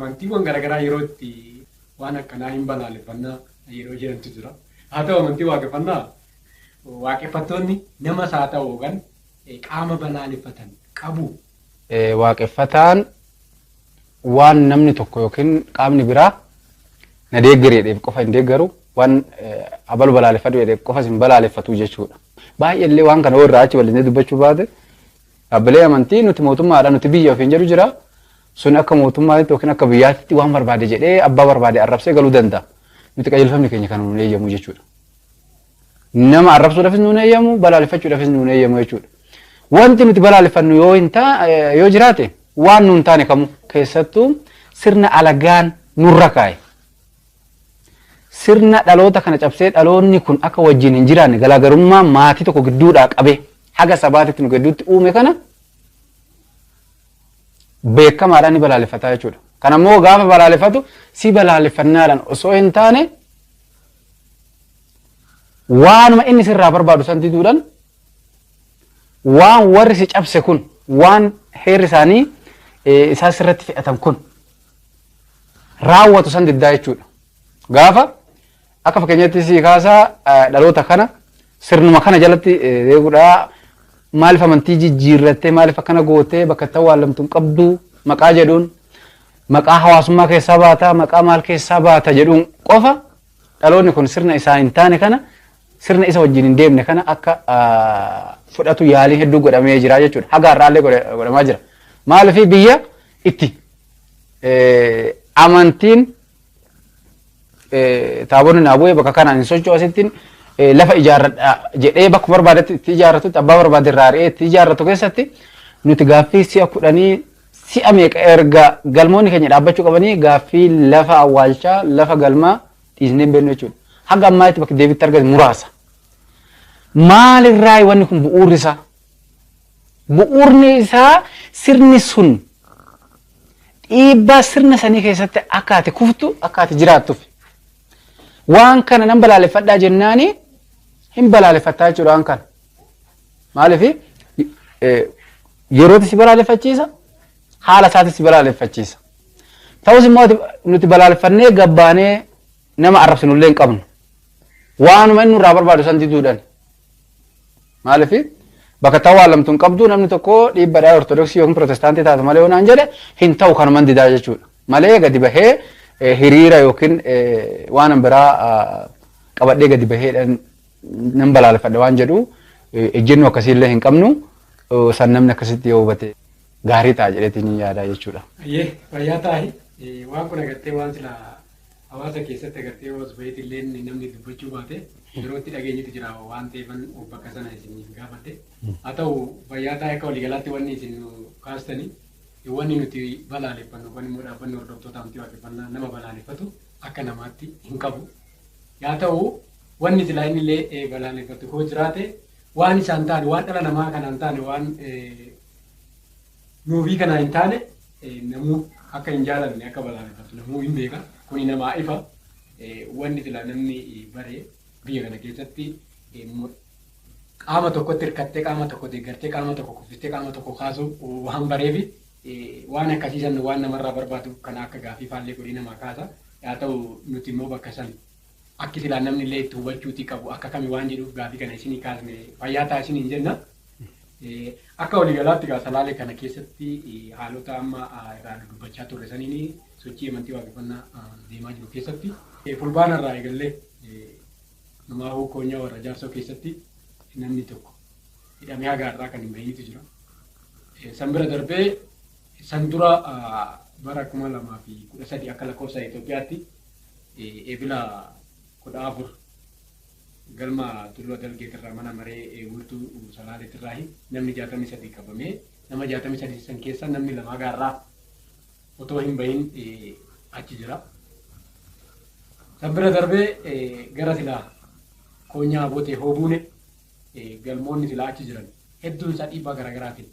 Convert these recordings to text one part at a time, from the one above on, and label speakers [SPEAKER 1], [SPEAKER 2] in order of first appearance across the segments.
[SPEAKER 1] Amantiiwwan garaagaraa yeroo itti waan akkanaa hin balaaleffannaa yeroo jedhantu jira. Haa ta'u amantii waaqeffannaa waaqeffattoonni namas haa ta'u yookaan qaama balaaleffatan qabu.
[SPEAKER 2] Waaqeffataan waan namni tokko yookiin qaamni biraa na deeggare jedheef qofa hin deeggaru, waan abalu balaaleffadhu jedheef qofas hin balaaleffatu jechuudha. Baay'eellee waan kana irraa achi bal'inee dubbachuu baate, dhaabbilee amantii nuti mootummaadha, nuti biyya ofiin jedhu jira. Sun akka mootummaatti yookiin akka biyyaatti waan barbaade jedhee abbaa barbaade arrabsee galuu danda'a. Nuti qajeelfamni keenya kan nuun eeyyamu jechuudha. Nama arrabsuudhaafis nuun eeyyamu, balaaleffachuudhaafis nuun eeyyamu jechuudha. Wanti nuti balaaleffannu yoo hin yoo jiraate, waan nuun taane kamuu, keessattuu sirna alagaan nurra kaa'e. Sirna dhaloota kana cabsee dhaloonni kun akka wajjin hin jiraanne garaagarummaa maatii tokko gidduudhaa qabee haga sabaatitti nu gidduutti uume kana beekamaadhaan ni balaaleffataa jechuudha. Kana immoo gaafa balaaleffatu si balaaleffannaadhaan osoo hin taane, waanuma inni sirraa barbaadu san diduudhaan, waan warri si cabse kun, waan heerri isaanii isaa sirratti fe'atan kun raawwatu san diddaa jechuudha. Gaafa akka fakkeenyaatti si kaasaa, dhaloota kana sirnuma kana jalatti eeguudhaa maaliif amantii jijjiirrattee, maaliif akkana gootee, bakka itti awwaalamtu hin qabdu maqaa jedhuun, maqaa hawaasummaa keessaa baata, maqaa maal keessaa baata jedhuun qofa dhaloonni kun sirna isaa hin taane kana, sirna isa wajjin hin deemne kana akka fudhatu yaaliin hedduu godhamee jira jechuudha. Haga har'aallee godhamaa jira. Maaliif biyya itti amantiin taabonni naa bu'ee bakka kanaan hin socho'u, asittiin lafa ijaarradha jedhee bakka barbaadetti itti ijaarratutti, abbaa barbaade irraa ari'ee itti ijaarratu keessatti, nuti gaaffii si'a 10, si'a meeqa erga galmoonni keenya dhaabbachuu qabanii gaaffii lafa awwaalchaa, lafa galmaa dhiisnee hin beeknu jechuudha. Haga ammaatti bakki deebitti argate muraasa. Maalirraa wanni kun bu'uurri isaa? Bu'uurni isaa sirni sun dhiibbaa sirna sanii keessatti akka ati kuftu, akka ati jiraattuuf. Waan kana nan balaaleffadhaa jennaani hin balaaleffattaa jechuudha waan kana. Maaliif yerootti si balaaleffachiisa, haala isaatti si balaaleffachiisa. Ta'us immoo nuti balaaleffannee gabbaanee nama arrabsinullee hin qabnu. Waanuma inni nurraa barbaadu san diduudhaan. Maaliif bakka itti awwaalamtu hin qabdu, namni tokko dhiibbaadhaan Ortodoksii yookiin Pirootestaantii taatu malee yoo naan jedhe, hin ta'u, kanuman didaa jechuudha. Malee gadi bahee hiriira yookiin waan biraa qabadhee gadi bahee nan balaaleffadha waan jedhu ejjennoo akkasiillee hin qabnu. San namni akkasitti yoo hubate gaarii ta'a jedheetiin hin yaadaa jechuudha.
[SPEAKER 1] Ayyee, fayyaa taa'i. Waan kun agartee waan sila hawaasa keessatti agartee os baheeti illee namni dubbachuu baate yeroo itti dhageenyutu jira waan ta'eefan bakka sana isin gaafadhe. Haa ta'u, fayyaa taa'e. Akka waliigalaatti wanni isin nu kaastanii, wanni nuti balaaleffannu yookaan immoo dhaabbanni hordoftoota amantii waaqeffannaa nama balaaleffatu akka namaatti hin qabu. Yaa ta'u, wanni silaa inni illee balaaleffatu koo jiraate, waan isaan taane, waan dhala namaa kanaan taane, waan nuufii kanaa hin taane namuu akka hin jaalanne, akka balaaleffatu namuu hin beeka. Kuni namaa ifa. Wanni silaa namni bare biyya kana keessatti qaama tokkotti hirkattee, qaama tokko deeggartee, qaama tokko kuffistee, qaama tokko kaasuu waan bareefi waan akkasii san waan namarraa barbaadu kana akka gaafii faallee godhee namaa kaasa. Haa ta'u, nuti immoo bakka san akki silaa namni illee itti hubachuutii qabu akka kami waan jedhuuf gaafii kana isinii kaasne. Fayyaa ta'a isiniin jenna. Akka waliigalaatti gaa Salaalee kana keessatti haalota amma irraa dubbachaa turre saniin sochii amantii waaqeffannaa deemaa jiru keessatti fulbaana irraa eegallee numaahuu koonyaa warra jaarsoo keessatti namni tokko hidhamee haga har'aa kan hin bahinitu jira. San bira darbee san dura bara 2013 akka lakkoofsa Itoophiyaatti Eebila 14 galma Tulluu Adalgeetirraa mana maree wiirtuu Salaaleetirraa namni 63 qabamee, nama 63 san keessa namni lama haga har'aa otoo hin bahin achi jira. San bira darbee gara silaa koonyaa Abootee hoobuune galmoonni silaa achi jiran hedduun isaa dhiibbaa garaagaraatiin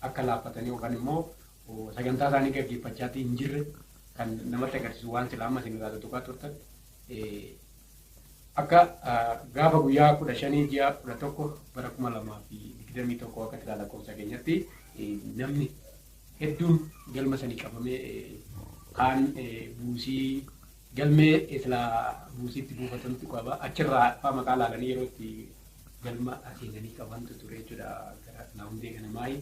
[SPEAKER 1] akka laaffatanii yookaan immoo sagantaa isaanii gaggeeffachaatii hin jirre kan namatti agarsiisu waan silaa amma isin irraa tuttuqaa turtan. Akka gaafa guyyaa 15 ji'a 11 bara 2021 akka silaa lakkoofsa keenyatti namni hedduun galma sanii qabamee Kaan buusii galmee silaa buusiitti buufatantu qaba. Achirraa fa'aa maqaa laalanii yeroo itti galma seenanii qabantu ture jechuudha. Gara silaa hundee ganamaayi.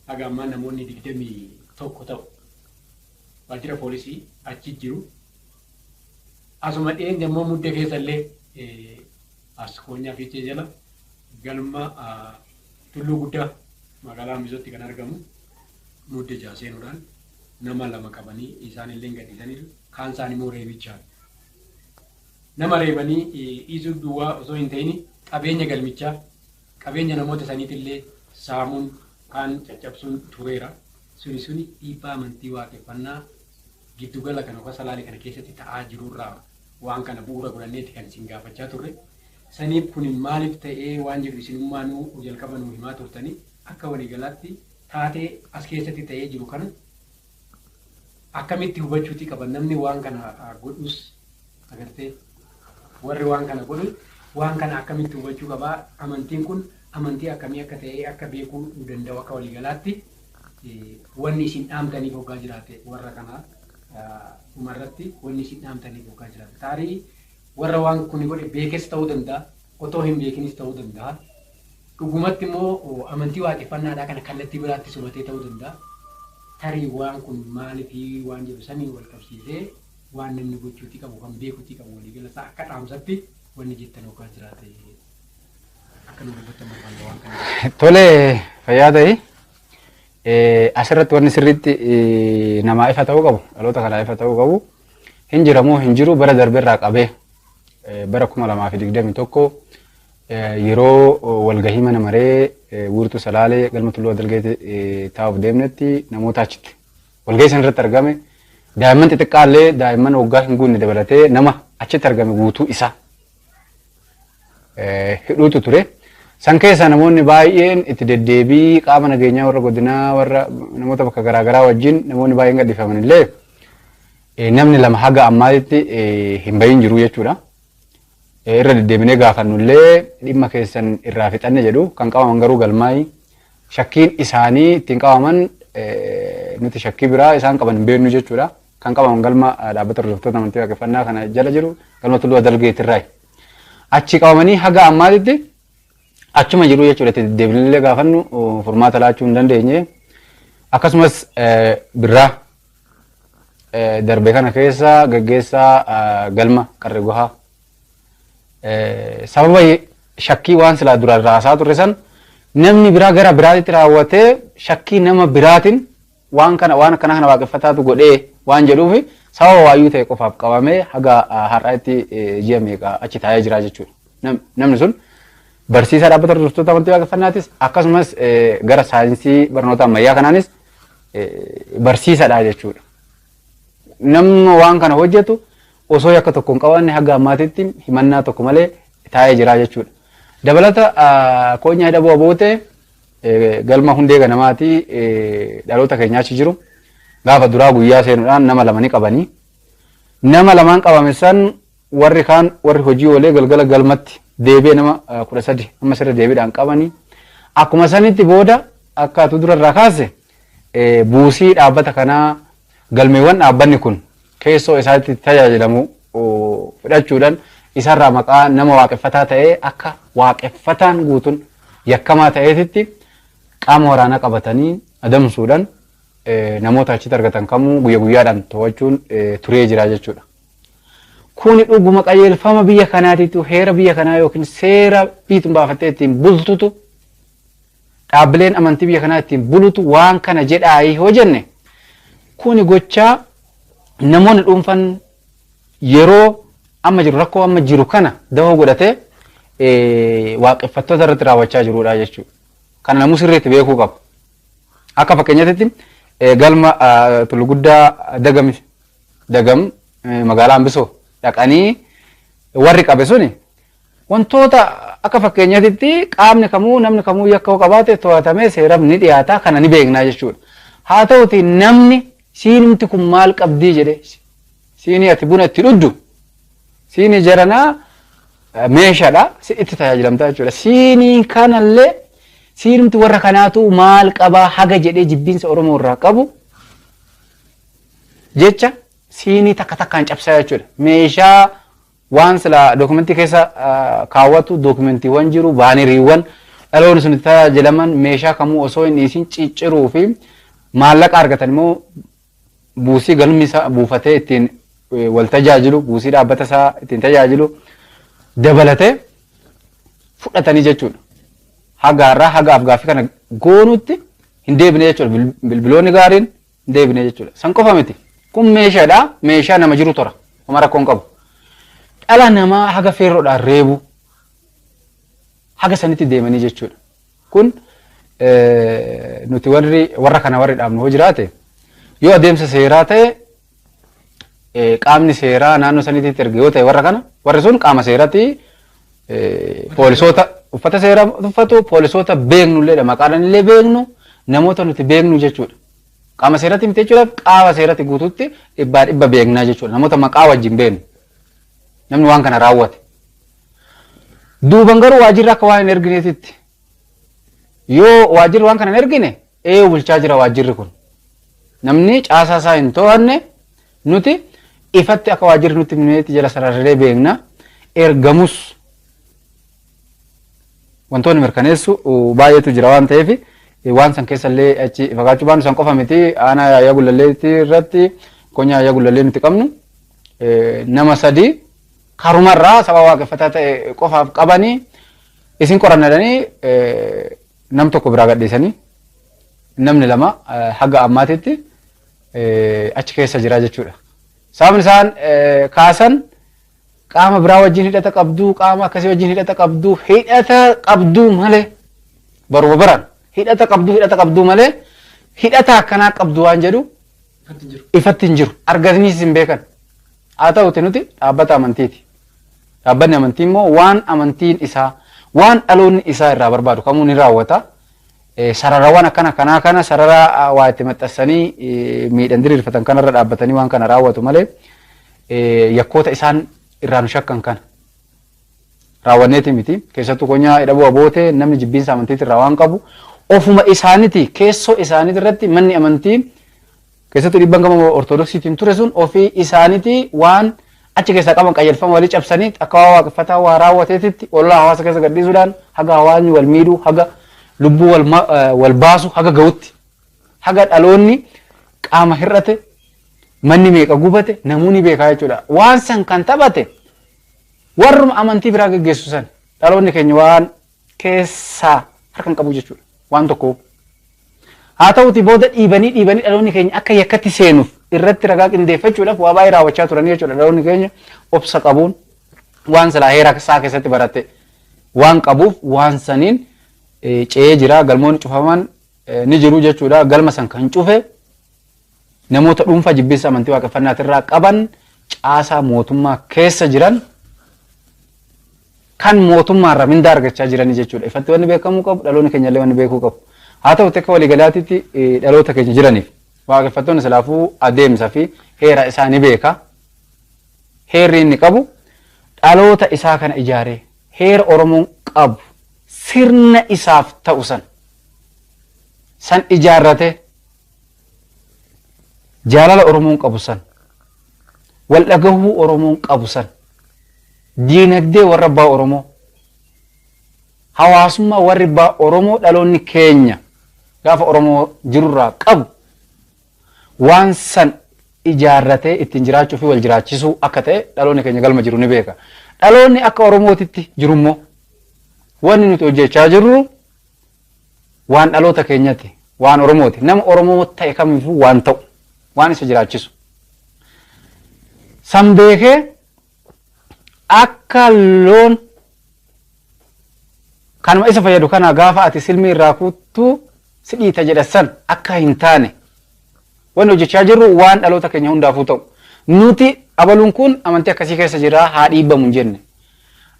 [SPEAKER 1] Haga ammaa namoonni 21 ta'u. Waajjira poolisii achi jiru. Asuma dhiyeenya immoo Muddee keessa illee as Koonyaa Fiichee jala galma Tulluu Guddaa magaalaa Hambisootti kan argamu Muddee 6 seenuudhaan nama 2 qabanii isaan illee gadhiisaniiru. Kaan isaan immoo reebichaan. Nama reebanii dhiisuu duwwaa osoo hin ta'in qabeenya galmichaa, qabeenya namoota saniitillee saamuun, kaan caccabsuun tureera. Suni suni dhiibbaa amantii waaqeffannaa giddugala kana yookaan Salaalee kana keessatti ta'aa jirurraa waan kana bu'uura godhanneeti kan isin gaafachaa turre. Saniif kun maaliif ta'ee waan jedhu isinummaanuu jalqaba nuu himaa turtanii, akka waliigalaatti taatee as keessatti ta'ee jiru kana akkamitti hubachuutii qaban namni waan kana godhus, agartee, warri waan kana godhu waan kana akkamitti hubachuu qabaa, amantiin kun amantii akkamii akka ta'e akka beekuu danda'u, akka waliigalaatti wanni isin dhaamtaniif hoggaa jiraate, warra kana dhumarratti wanni isin dhaamtaniif hoggaa jiraate, taarii warra waan kun godhe beekes ta'uu danda'a, otoo hin beekinis ta'uu danda'a, dhugumatti immoo amantii waaqeffannaadhaa kana kallattii biraatti hubatee ta'uu danda'a, tarii waan kun maaliifii waan jedhu sanii wal qabsiisee waan namni gochuutii qabu, kan beekuutii qabu, waliigala isaa akka dhaamsatti wanni jettan hoggaa jiraate akka nu dubbattan barbaanna waan kana.
[SPEAKER 2] Tole, fayyaa ta'e. Asirratti wanni sirriitti namaa ifa ta'uu qabu, dhaloota kanaa ifa ta'uu qabu, hin jiramoo hin jiru, bara darbeerraa qabee bara 2021 yeroo walgahii mana maree wiirtuu Salaalee galma Tulluu Adalgeetti taa'uuf deemnetti namoota achitti walgahii san irratti argame, daa'imman xixiqqaallee, daa'imman waggaa hin guunne dabalatee, nama achitti argame guutuu isaa hidhuutu ture. San keessa namoonni baay'een itti deddeebii qaama nageenyaa warra godinaa, warra namoota bakka garaagaraa wajjin namoonni baay'een gadhiifaman illee, namni 2 haga ammaatti hin bahin jiru jechuudha. Irra deddeebinee gaafannu illee dhimma keessan irraa fixanne jedhu. Kan qabaman garuu galmaayi. Shakkiin isaanii ittiin qabaman, nuti shakkii biraa isaan qaban hin beeknu jechuudha. Kan qabaman galma dhaabbata hordoftoota amantii waaqeffannaa kana jala jiru, galma Tulluu Adalgeetirraayi. Achi qabamanii haga ammaatitti achuma jiru jechuudha. Itti deddeebinillee gaafannu furmaata laachuu hin dandeenye. Akkasumas birraa darbe kana keessa gaggeessaa galma Qarre Gohaa sababa shakkii waan silaa duraan raasaa turre san namni biraa gara biraatitti raawwatee, shakkii nama biraatiin waan kana, waan akkana kana waaqeffataatu godhee waan jedhuuf, sababa waayyuu ta'e qofaaf qabamee haga har'aatti ji'a meeqa achi taa'ee jira jechuudha. Namni sun barsiisaa dhaabbata hordoftoota amantii waaqeffannaatis, akkasumas gara saayinsii barnoota ammayyaa kanaanis barsiisaadha jechuudha. Namni waan kana hojjetu osoo yakka tokko hin qabaanne haga ammaatitti himannaa tokko malee taa'ee jira jechuudha. Dabalata koonyaa hidha bu'a bootee galma hundee ganamaati dhaloota keenyaa achi jiru. Gaafa duraa guyyaa seenuudhaan nama 2 ni qabanii. Nama lamaan qabame san warri kaan warri hojii oolee galgala galmatti deebi'ee nama 13 amma sirra deebiidhaan qabanii. Akkuma sanitti booda akka atu dura irraa kaase buusii dhaabbata kanaa, galmeewwan dhaabbanni kun keessoo isaatti tajaajilamu fudhachuudhaan isarraa maqaa nama waaqeffataa ta'ee, akka waaqeffataan guutuun yakkamaa ta'eetitti qaama waraanaa qabatanii adamsuudhaan namoota achitti argatan kamuu guyya guyyaadhaan to'achuun turee jira jechuudha. Kuni dhuguma qajeelfama biyya kanaatiitu, heera biyya kanaa yookiin seera biyyi baafattee ittiin bultutu, dhaabbileen amantii biyya kanaa ittiin bulutu waan kana jedhaayii yoo jenne, kuni gochaa namoonni dhuunfan yeroo amma jiru, rakkoo amma jiru kana dahoo godhatee waaqeffattoota irratti raawwachaa jirudha jechuudha. Kana namuu sirriitti beekuu qaba. Akka fakkeenyaatti galma Tullu Guddaa Dagam, Dagam magaalaa Hambisoo dhaqanii warri qabe suni wantoota akka fakkeenyaatti qaamni kamuu, namni kamuu yakka yoo qabaate to'atamee seeraaf ni dhiyaata, kana ni beeknaa jechuudha. Haa ta'uti namni siinumti kun maal qabdii jedhe, siinii ati buna itti dhugdu, siinii jaranaa meeshaadha, itti tajaajilamtaa jechuudha. Siinii kanallee siinumti warra kanaatu maal qabaa haga jedhee jibbiinsa Oromoo irraa qabu jecha. Siinii takka takkaan cabsaa jechuudha. Meeshaa waan sila dookumentii keessa kaawwatu, dookumentiiwwan jiru, baaneriiwwan dhaloonni sun itti tajaajilaman, meeshaa kamuu osoo hin dhiisin cicciruu fi maallaqa argatan immoo buusii galmi isaa buufatee ittiin wal tajaajilu, buusii dhaabbata isaa ittiin tajaajilu dabalatee fudhatanii jechuudha. Haga har'aa haga afgaaffii kana goonutti hin deebine jechuudha. Bilbiloonni gaariin hin deebine jechuudha. San qofa miti. Kun meeshaadha. Meeshaa nama jiru tora. Homa rakkoo hin qabu. Dhala namaa haga feerroodhaan reebu haga sanitti deemanii jechuudha. Kun nuti warri warra kana warri dhaabnu hoo jiraate, yoo adeemsa seeraa ta'e, qaamni seeraa naannoo sanitti erge yoo ta'e, warra kana warri sun qaama seeraatti, poolisoota uffata seeraa uffatu, poolisoota beeknu illeedha, maqaadhaan illee beeknu, namoota nuti beeknu jechuudha. Qaama seeratti miti jechuudha, qaama seeratti guututti dhibbaa dhibba beeknaa jechuudha. Namoota maqaa wajjin beeknu. Namni waan kana raawwate. Duuban garuu waajjirri akka waan hin ergineetitti. Yoo waajjirri waan kana hin ergine, ee bulchaa jira waajjirri kun. Namni caasaa isaa hin to'anne, nuti ifatti akka waajjirri nutti himeetti jala sararree beekna. Ergamus wantoonni mirkaneessu baay'eetu jira waan ta'eef, waan san keessa illee achi fagaachuu baannu. San qofa miti, aanaa Yaayyaa Gullalleetti irratti konyaa Yaayyaa Gullallee nuti qabnu nama sadi karumarraa saba waaqeffataa ta'e qofaaf qabanii isin qorannadhanii nam tokko biraa gadhiisanii, namni lama haga ammaatitti achi keessa jira jechuudha. Sababni isaan kaasan qaama biraa wajjin hidhata qabduu, qaama akkasii wajjin hidhata qabduu, hidhata qabduu malee, baruma baraan hidhata qabduu, hidhata qabduu malee hidhata akkanaa qabdu waan jedhu ifatti hin jiru. Argataniis hin beekan. Haa ta'uti nuti dhaabbata amantiiti. Dhaabbanni amantii immoo waan amantiin isaa, waan dhaloonni isaa irraa barbaadu kamuu ni raawwata. Sararawwan akkana kanaa kana sarara waa itti maxxansanii miidhan diriirfatan kanarra dhaabbatanii waan kana raawwatu malee, yakkoota isaan irraa nu shakkan kana raawwanneeti miti. Keessattuu konyaa hidhabuu abootee namni jibbiinsa amantiiti irraa waan qabu, ofuma isaaniti keessoo isaaniiti irratti manni amantii keessattuu dhiibban gama Ortodoksiitiin ture sun ofii isaaniti waan achi keessaa qaban qajeelfama walii cabsanii akka waa waaqeffataa waa raawwateetitti ollaa hawaasa keessa gadhiisuudhaan haga hawaasni wal miidhuu, haga lubbuu wal baasu haga ga'utti, haga dhaloonni qaama hir'ate, manni meeqa gubate namoonni beekaa jechuudha. Waan san kan taphate warruma amantii biraa geggeessu san, dhaloonni keenya waan keessaa harka hin qabu jechuudha. Waan tokko. Haa ta'uti booda dhiibanii dhiibanii dhaloonni keenya akka yakkatti seenuuf irratti ragaa qindeeffachuudhaaf waa baay'ee raawwachaa turanii jechuudha. Dhaloonni keenya obsa qabuun waan silaa heera isaa keessatti barate waan qabuuf waan saniin ce'ee jira. Galmoonni cufaman ni jiru jechuudha. Galma san kan cufe namoota dhuunfaa jibbiinsa amantii waaqeffannaatirraa qaban, caasaa mootummaa keessa jiran, kan mootummaarraa mindaa argachaa jiranii jechuudha. Ifatti wanni beekamuu qabu, dhaloonni keenya illee wanni beekuu qabu. Haa ta'utti akka waliigalaatitti dhaloota keenya jiraniif, waaqeffattoonni silaafuu adeemsa fi heera isaa ni beeka. Heerri inni qabu dhaloota isaa kana ijaaree heera Oromoon qabu sirna isaaf ta'u san san ijaarratee, jaalala Oromoon qabu san, wal dhagahuu Oromoon qabu san, diinagdee warra abbaa Oromoo, hawaasummaa warri abbaa Oromoo dhaloonni keenya gaafa Oromoo jirurraa qabu, waan san ijaarratee ittiin jiraachuu fi wal jiraachisuu akka ta'e dhaloonni keenya galma jiru ni beeka. Dhaloonni akka Oromootitti jirummoo wanni nuti hojjechaa jirru waan dhaloota keenyati, waan Oromooti. Nama Oromoo ta'e kamiifuu waan ta'u, waan isa jiraachisu. San beekee akka loon kanuma isa fayyadu kana gaafa ati silmii irraa kuttuu si dhiita jedha san akka hin taane, wanni hojjechaa jirru waan dhaloota keenya hundaafuu ta'u. Nuti abaluun kun amantii akkasii keessa jira haa dhiibbamu hin jenne.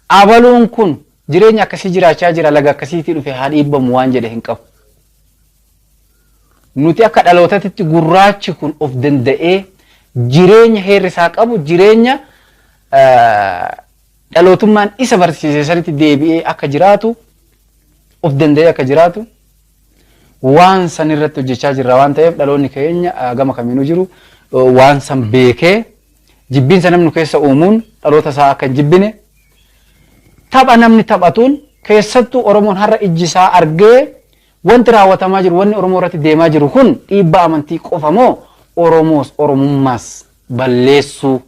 [SPEAKER 2] Abaluun kun jireenya akkasii jiraachaa jira, laga akkasiitii dhufe haa dhiibbamu waan jedhe hin qabu. Nuti akka dhalootatitti gurraachi kun of danda'ee jireenya heerri isaa qabu, jireenya dhalootummaan isa barsiise sanitti deebi'ee akka jiraatu, of danda'ee akka jiraatu waan san irratti hojjechaa jirra waan ta'eef, dhaloonni keenya gama kamiinuu jiru waan san beekee jibbiinsa namni keessa uumuun dhaloota isaa akka hin jibbine, tapha namni taphatuun, keessattuu Oromoon har'a ijji isaa argee wanti raawwatamaa jiru, wanni Oromoo irratti deemaa jiru kun dhiibbaa amantii qofa moo Oromoos Oromummaas balleessuu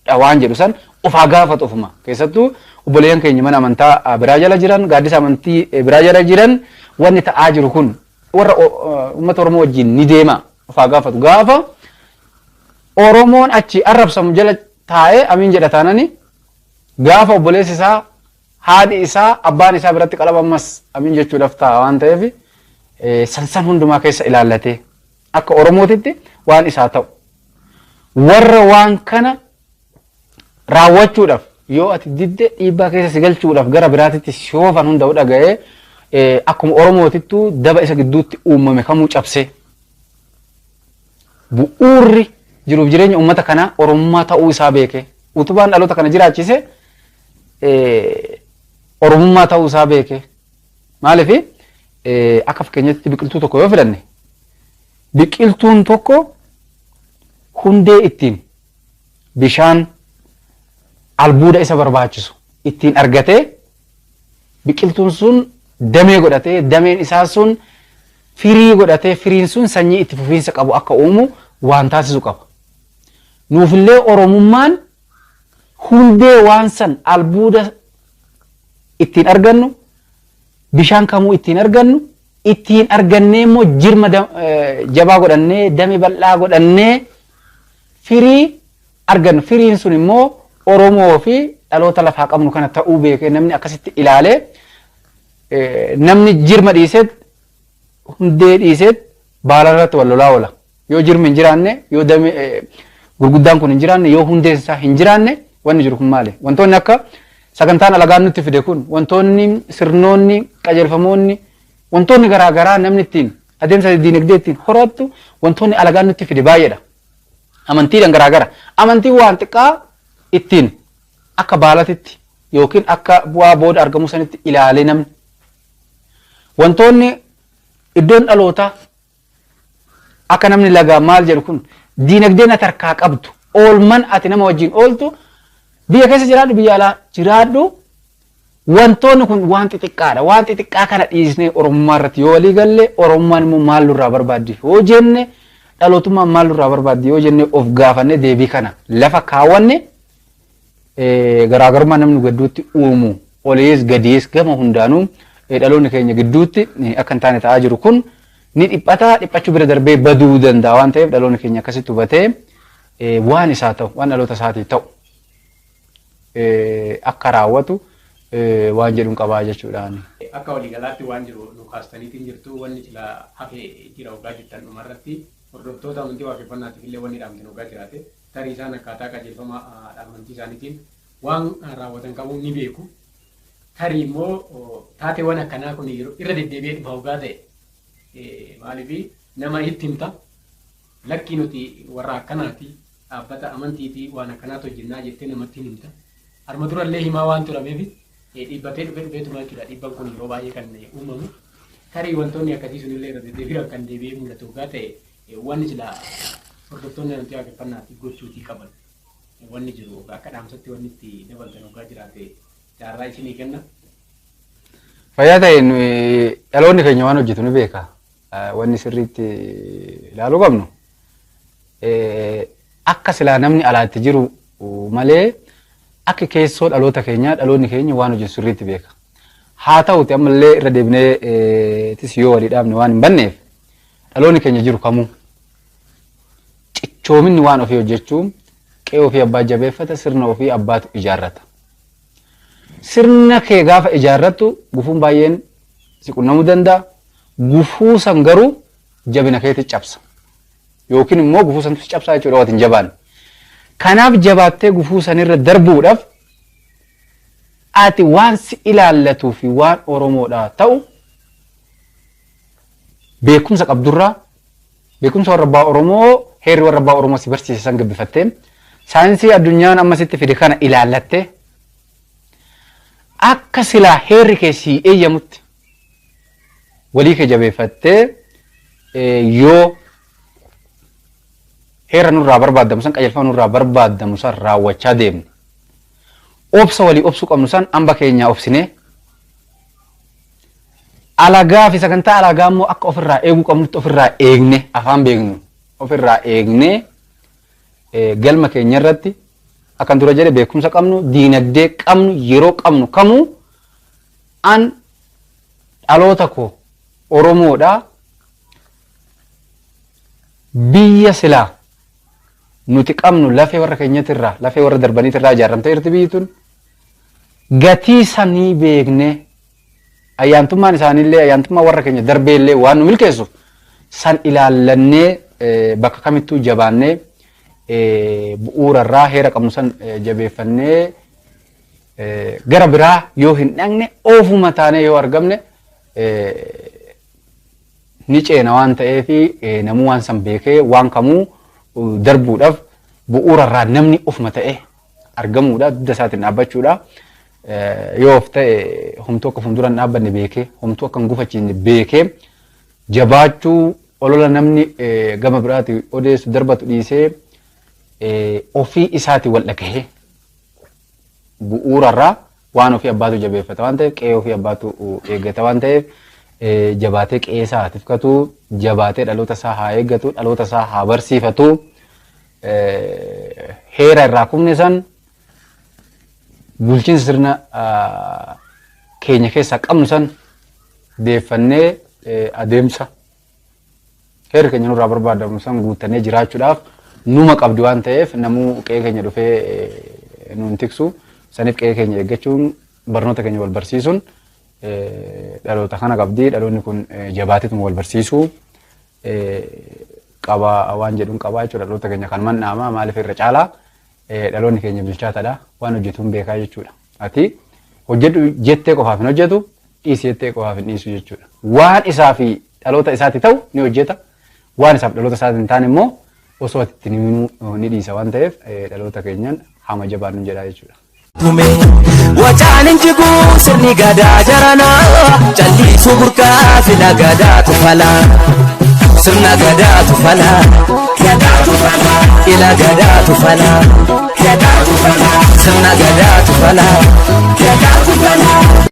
[SPEAKER 2] dha waan jedhu san ofaa gaafatu ofuma. Keessattuu obboleeyyan keenya mana amantaa biraa jala jiran, gaaddisa amantii biraa jala jiran, wanni ta'aa jiru kun warra uummata Oromoo wajjin ni deema ofaa gaafatu. Gaafa Oromoon achi arrabsamu jala taa'ee amiin jedha taanani, gaafa obboleessi isaa, haadhi isaa, abbaan isaa biratti qalamamas amiin jechuudhaaf ta'a waan ta'eef, sansan hundumaa keessa ilaallatee akka Oromootitti waan isaa ta'u, warra waan kana raawwachuudhaaf yoo ati didde dhiibbaa keessa si galchuudhaaf gara biraatitti si oofan hunda dhaga'ee, akkuma Oromootittuu daba isa gidduutti uumame kamuu cabsee, bu'uurri jiruuf jireenya uummata kanaa Oromummaa ta'uu isaa beekee, utubaan dhaloota kana jiraachise Oromummaa ta'uu isaa beekee. Maaliif, akka fakkeenyatti biqiltuu tokko yoo filanne, biqiltuun tokko hundee ittiin bishaan, albuuda isa barbaachisu ittiin argatee, biqiltuun sun damee godhatee, dameen isaa sun firii godhatee, firiin sun sanyii itti fufiinsa qabu akka uumu waan taasisu qaba. Nuufillee Oromummaan hundee waan san albuuda ittiin argannu, bishaan kamuu ittiin argannu, ittiin argannee immoo jirma jabaa godhannee, damee bal'aa godhannee firii argannu. Firiin sun immoo Oromoo fi dhaloota lafaa qabnu kana ta'uu beekee, namni akkasitti ilaalee, namni jirma dhiiseet, hundee dhiiseet baala irratti wal lolaa oola. Yoo jirmi hin jiraanne, yoo damee gurguddaan kun hin jiraanne, yoo hundeen isaa hin jiraanne, wanni jiru kun maali? Wantoonni akka sagantaan alagaan nutti fide kun, wantoonni sirnoonni, qajeelfamoonni, wantoonni garaagaraa namni ittiin adeemsa diinagdee ittiin horattu, wantoonni alagaan nutti fide baay'eedha. Amantiidhaan garaagara. Amantiin waan xiqqaa ittiin akka baalatitti yookiin akka bu'aa booda argamuu sanitti ilaalee namni. Wantoonni iddoon dhalootaa akka namni lagaa maal jedhu kun, diinagdeen ati harkaa qabdu, oolman ati nama wajjin ooltu, biyya keessa jiraadhu, biyya alaa jiraadhu, wantoonni kun waan xixiqqaadha. Waan xixiqqaa kana dhiisnee Oromummaa irratti yoo walii galle, Oromummaan immoo maal nurraa barbaaddi yoo jenne, dhalootummaan maal nurraa barbaaddi yoo jenne, of gaafanne, deebii kana lafa kaawwanne, garaagarummaa namni gidduutti uumu oliis gadiis gama hundaanuu dhaloonni keenya gidduutti akka hin taane ta'aa jiru kun ni dhiphata. Dhiphachuu bira darbee baduu danda'a waan ta'eef, dhaloonni keenya akkasitti hubatee waan isaa ta'u, waan dhaloota isaatii ta'u akka raawwatu waan jedhuun qabaa jechuudhaan.
[SPEAKER 1] Akka waliigalaatti waan jiru nu kaastaniitiin jirtu. Wanni sila hafe jira waggaa jettan, dhumarratti hordoftoota amantii waaqeffannaatiif illee wanni dhaamtan waggaa jiraate, tarii isaan akkaataa qajeelfama amantii isaaniitiin waan raawwatan qabu ni beeku. Tarii immoo taateewwan akkanaa kun irra deddeebi'ee dhufa waggaa ta'e, maaliif nama itti himta, lakkii nuti warra akkanaati, dhaabbata amantiiti, waan akkanaatu hojjennaa jettee namatti hin himta. Arma durallee himaa waan turameef dhiibbatee dhufee dhufee tumaa jechuudha. Dhiibban kun yeroo baay'ee kan uumamu. Tarii wantoonni akkasii sunillee irra deddeebiin kan deebi'ee mul'atu waggaa ta'e, wanni sila hordoftoonni amantii waaqeffannaatti gochuutii qaban wanni jiru, akka dhaamsatti wanni itti dabaltan waggaa jiraate, carraa isinii kenna.
[SPEAKER 2] Fayyaa ta'e, dhaloonni keenya waan hojjetu ni beeka. Wanni sirriitti ilaaluu qabnu, akka silaa namni alaatti jiru malee, akka keessoo dhaloota keenyaa dhaloonni keenya waan hojjetu sirriitti beeka. Haa ta'uti, ammallee irra deebinee tis yoo walii dhaabne waan hin banneef, dhaloonni keenya jiru kamuu cichoominni waan ofii hojjechuu, qe'ee ofii abbaa jabeeffata, sirna ofii abbaatu ijaarrata. Sirna kee gaafa ijaarrattu gufuun baay'een si qunnamuu danda'a. Gufuu san garuu jabina keetti cabsa. Yookiin immoo gufuu santu si cabsaa jechuudha waan hin jabaanne. Kanaaf jabaattee gufuu sanirra darbuudhaaf ati waan si ilaallatuu fi waan Oromoodhaa ta'u beekumsa qabdurraa, beekumsa warra abbaa Oromoo, heerri warra abbaa Oromoo si barsiise san gabbifattee, saayinsii addunyaan amma sitti fide kana ilaallattee, akka silaa heerri kee sii eeyyamutti walii kee jabeeffattee yoo Heera nurraa barbaadamu san, qajeelfama nurraa barbaadamu san raawwachaa deemne. Obsa walii obsuu qabnu san hamba keenyaa obsinee, alagaa fi sagantaa alagaa immoo akka ofirraa eeguu qabnutti ofirraa eegne, afaan beeknu ofirraa eegnee, galma keenya irratti akkan dura jedhe beekumsa qabnu, diinagdee qabnu, yeroo qabnu kamuu an dhaloota koo Oromoodha, biyya silaa nuti qabnu lafee warra keenyatirraa, lafee warra darbaniitirraa ijaaramtee jirti. Biyyi tun gatii sanii beeknee, ayyaantummaan isaaniillee, ayyaantummaa warra keenya darbeellee waan nu milkeessuuf san ilaallannee, bakka kamittuu jabaannee, bu'uurarraa heera qabnu san jabeeffannee, gara biraa yoo hin dhaqne, oofuma taanee yoo argamne ni ceena waan ta'eef, namuu waan san beekee waan kamuu darbuudhaaf bu'uurarraa namni ofuma ta'e argamuudha, dugda isaatiin dhaabbachuudha. Yoo of ta'e homtuu akka fuuldura hin dhaabbanne beekee, homtuu akka hin gufachiisne beekee jabaachuu, olola namni gama biraati odeessu darbatu dhiisee, ofii isaati wal dhagahee, bu'uurarraa waan ofii abbaatu jabeeffata waan ta'eef, qe'ee ofii abbaatu eeggata waan ta'eef, jabaatee qe'ee isaa haa tifkatu, jabaatee dhaloota isaa haa eeggatu, dhaloota isaa haa barsiifatu. Heera irraa kufne san, bulchiinsa sirna keenya keessaa qabnu san deeffannee, adeemsa heerri keenya nurraa barbaadamu san guuttannee jiraachuudhaaf numa qabdi waan ta'eef, namuu qe'ee keenya dhufee nuun tiksu. Saniif qe'ee keenya eeggachuun, barnoota keenya wal barsiisuun dhaloota kana qabdi. Dhaloonni kun jabaateetuma wal barsiisuu qaba waan jedhuun qabaa jechuudha. Dhaloota keenya kan mandhaama maaliif irra caalaa dhaloonni keenya bilchaataadha, waan hojjetuun beekaa jechuudha. Ati hojjedhu jettee qofaaf hin hojjetu, dhiisi jettee qofaaf hin dhiisu jechuudha. Waan isaa fi dhaloota isaatti ta'u ni hojjeta, waan isaaf dhaloota isaatti hin taane immoo osoo ati itti himinuu ni dhiisa waan ta'eef, dhaloota keenyaan hama jabaannu jedhaa jechuudha.
[SPEAKER 3] Wacaan injiguu sirni gadaa jaranaa, calliisuu burqaa fila gadaatu falaa. Sirna gadaatu falaa. Gadaatu falaa. Ila gadaatu falaa. Gadaatu falaa. Sirna gadaatu falaa. Gadaatu falaa.